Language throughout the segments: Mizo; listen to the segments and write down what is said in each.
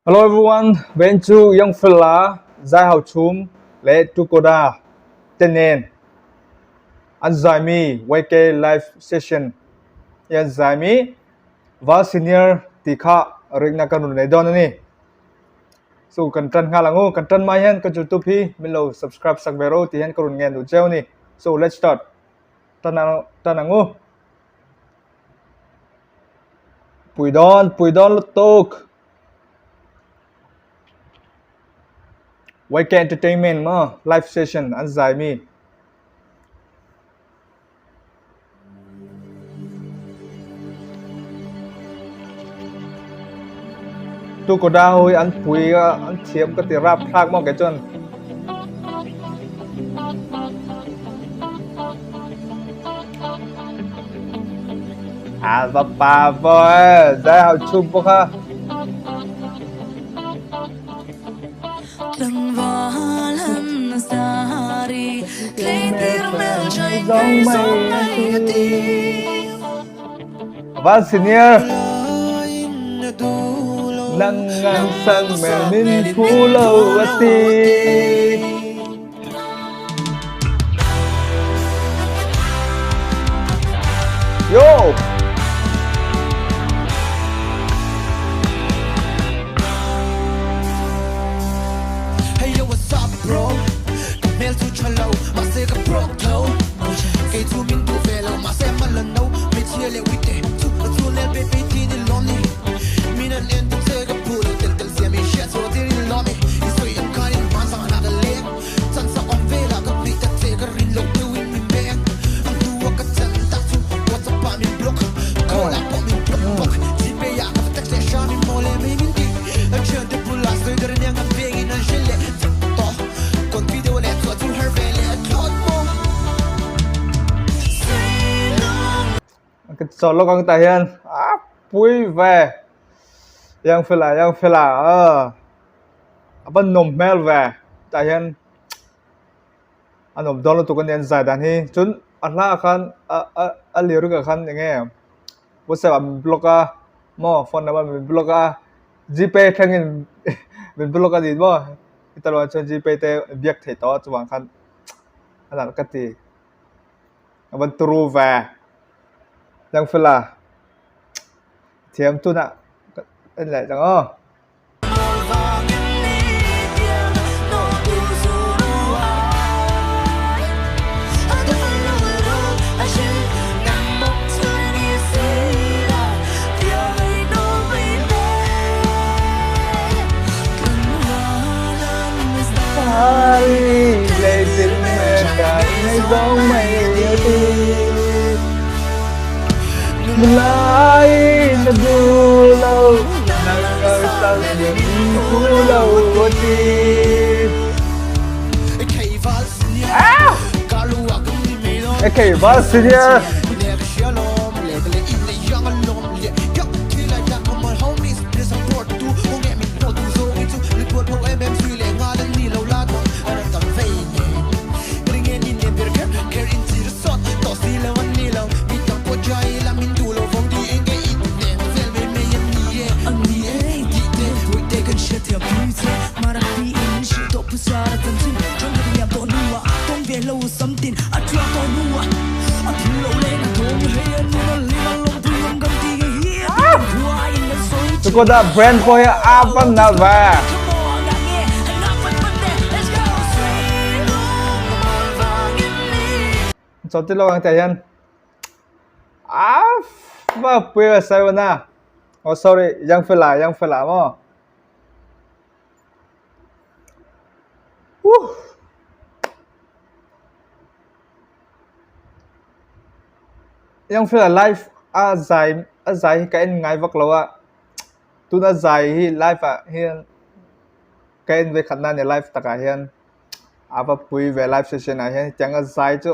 Hello everyone, Ven chu Young Fella, Zai Hau Chhum leh Tukoda te nen an zaimi YK Live Session hi an zaimi Val Senior tih kha rikna kan rawn nei dawn a ni. So kan tan nghal ang u, kan tan mai hian ka YouTube hi min lo subscribe sak ve rawh u tih hian ka rawn ngen duh cheu a ni. So let's start. Tan ang tan ang u. Pui dawn, pui dawn lutuk. YK Entertainment maw live session an zai mi. Tu koda ho hi an pui a an thiam ka ti rap thlak maw kei chuan. A va pa vo e zai hau chhum pawh kha. Van senior nang ngang sang mel min phu lo a ti. Yo! Hey yo what's up bro Ka hmel chu tha lo mahse ka broke tho Kei chu min duh ve lo mahse ma la no Hmeichhia leh uite chu a chu lel pe pe thi ni lawm ni Min an en tu che ka phu lo tel tel sia min hriat chhuah tir in lawm ni I sawi ang khan in hman sang ah ka leng Chan sak awm velah ka hnaih ta che ka rin loh deuhin min beng Ang hnu a ka chan tak chu WhatsApp ah min block Call ah pawh min block bawk Gpay ah ka va text leh hram in maw le mai min ti An thiante bulah sawi dar aniang an vengin an hre leh chak tawh Kawn video leh chhuah chu har ve leh a thlawt maw Ka chaw lawk ang tah hian a pui ve yang fela yang fela a va nawm hmel ve tah hian a nawm dawn lutuk a ni an zai dan hi chuan a hla ah khan a a a lyric ah khan eng nge whatsapp ah min block a maw phone number min block a gpay thlengin min block a ni maw heta rual chuan gpay te biak theih tawh a chuvang khan a nalh ka ti. A van turu ve. Dangfela. Thiam tunah en leh tang aw. Okay, Val Senior. Skoda brand pawh hi a van nalh ve. Chaw ti lo ang tah hian a va pui a sai na. Oh sorry, yang fela yang fela maw. Woo. Yang fela live a zai a zai hi ka en ngai vak lo a tuna zai hi live ah hian ka en ve khat na ni live takah hian a va pui ve live session ah hian hetiang a zai chu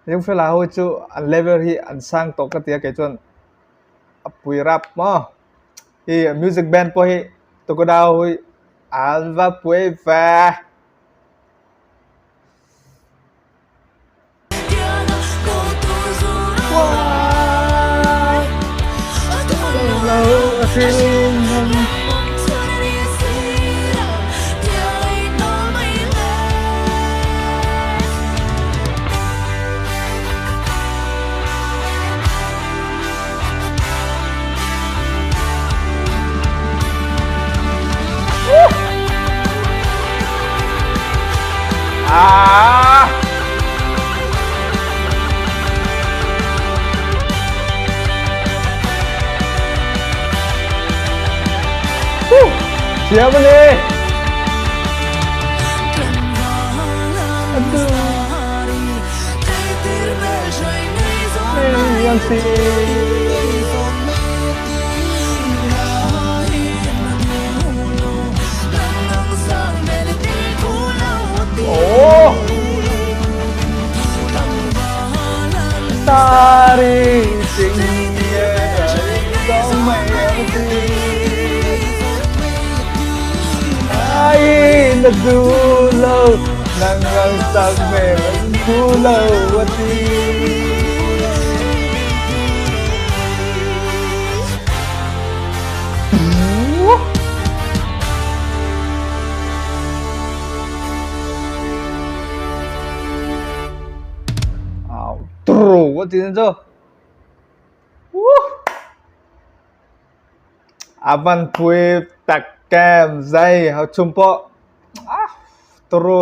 Yang fela ho chu an level hi an sang tawh ka ti a kei chuan a pui rap maw hi music band pawh hi Tukuda ho hi an va pui ve. Ah! Thiam a ni. Tru a ti chu a van pui tak em zai ho chhung pawh tru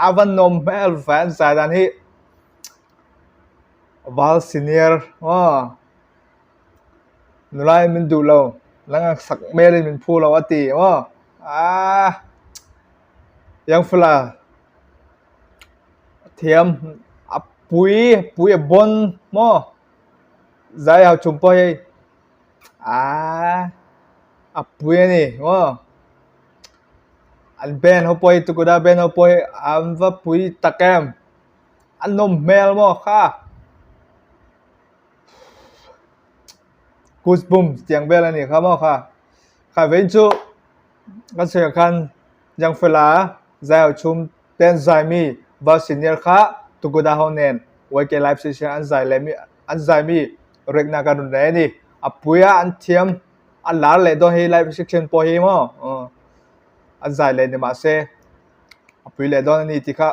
a van nawm hmel ve an zai dan hi val senior aw nula in min duh lo la sak hmel in min phu lo a ti maw ah young fella. Thiam a pui pui a bawn maw zai ho chhum pawh hei aaa a pui a ni maw an band ho pawh hi tukuda band ho pawh hi an va pui tak em a nawm hmel maw kha goosebumps tiang vel a ni kha maw kha kha vein chu kan sawi ang khan Jangfela zai ho chhum ten zaimi Val Senior kha Tuguda ho nen YK Live Session an zai leh mi an zai mi rekna kan rawn nei a ni. A pui a an thiam a lar leh dawn hei live section pawh hi maw an zai leh ni mahse a pui leh dawn a ni tih kha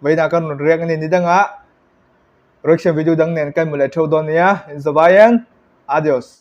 vawiinah kan rawn riak a ni. Ni dangah reaction video dang nen kan hmu leh theuh dawn nia. Inzawvaiin adios.